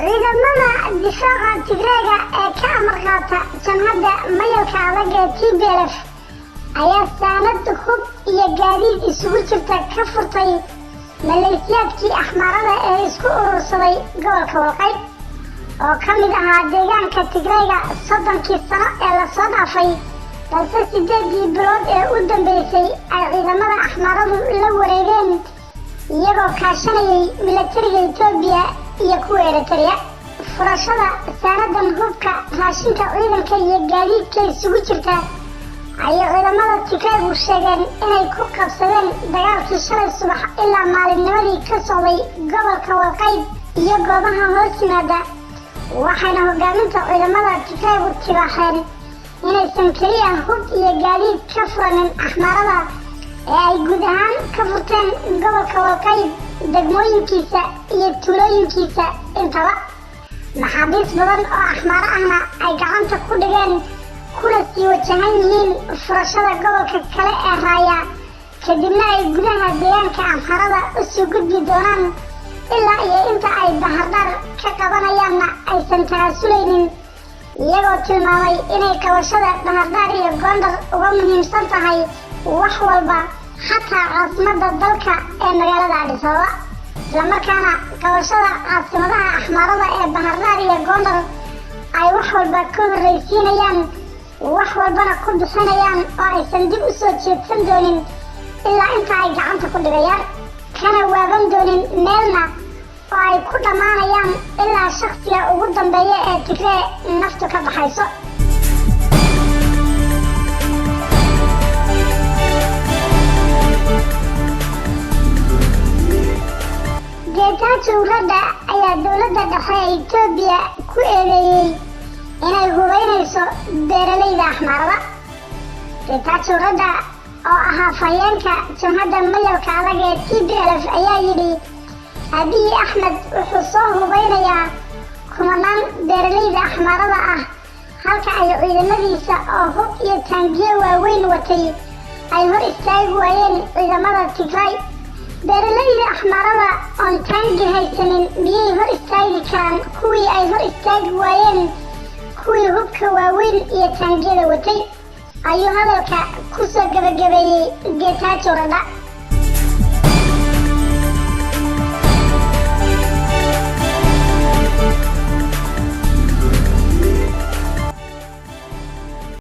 Ciidamada difaaca Tigreega ee ka amar qaata jamhadda mayalka adag ee TPLF ayaa saanad hub iyo gaadiid isugu jirta ka furtay maleeshiyaadkii Axmaarada ee isku urursaday gobolka Walqayd, oo ka mid ahaa deegaanka Tigreyga 30-kii sano ee lasoo dhaafay, balse 8-dii bilood ee u dambeysay ay ciidamada Axmaaradu la wareegeen, iyagoo kaashanayay milatariga Etoobiya iyo kuwa Eritrea. Furashada saanadan hubka, raashinka ciidanka iyo gaadiidka isugu jirta ayay ciidamada Tigreegu sheegeen inay ku qabsadeen dagaalkii shalay subax ilaa maalinnimadii ka socday gobolka Walqayd iyo goobaha hoos yimaada, waxayna hogaaminta ciidamada Tigreegu tibaaxeen inaysan keliya hub iyo gaadiid ka furanin Axmaarada ee ay guud ahaan ka furteen gobolka Walqayd, degmooyinkiisa iyo tuulooyinkiisa intaba, maxaabiis badan oo Axmaaro ahna ay gacanta ku dhigeen, kuna sii wajahan yihiin furashada gobolka kale ee Raaya, kadibna ay gudaha deegaanka Amxarada usii gudbi doonaan. Ilaa iyo inta ay Bahardhaar ka qabanayaanna aysan tanaasulaynin, iyagoo tilmaamay inay qabashada Bahardhaar iyo Gondar uga muhiimsan tahay wax walba, xataa caasimadda dalka ee magaalada Addis Ababa, islamarkaana qabashada caasimadaha Axmaarada ee Bahardhaar iyo Gondar ay wax walba ka horraysiinayaan, wax walbana ku bixinayaan, oo aysan dib u soo jeedsan doonin ilaa inta ay gacanta ku dhigayaan, kana waaban doonin meelna, oo ay ku dhammaanayaan ilaa shakhsiga ugu dambeeya ee Tigree naftu ka baxayso. Getachew Reda ayaa dowladda dhexe ee Etoobiya ku eedeeyey inay hubeynayso beeralayda Axmaarada. Getachew Reda oo ahaa afhayeenka jamhadda mayalka adag ee TPLF ayaa yidhi: "Abiy Axmed wuxuu soo hubeynayaa kumanaan beeralayda Axmaarada ah, halka ay ciidamadiisa oo hub iyo taangiyo waaweyn watay ay hor istaagi waayeen ciidamada Tigray. Beeralayda Axmaarada oon taangi haysanin miyay hor istaagi karaan kuwii ay hor istaagi waayeen kuwii hubka waaweyn iyo taangiyada watay?" ayuu hadalka ku soo gebagabeeyey Getachew Reda.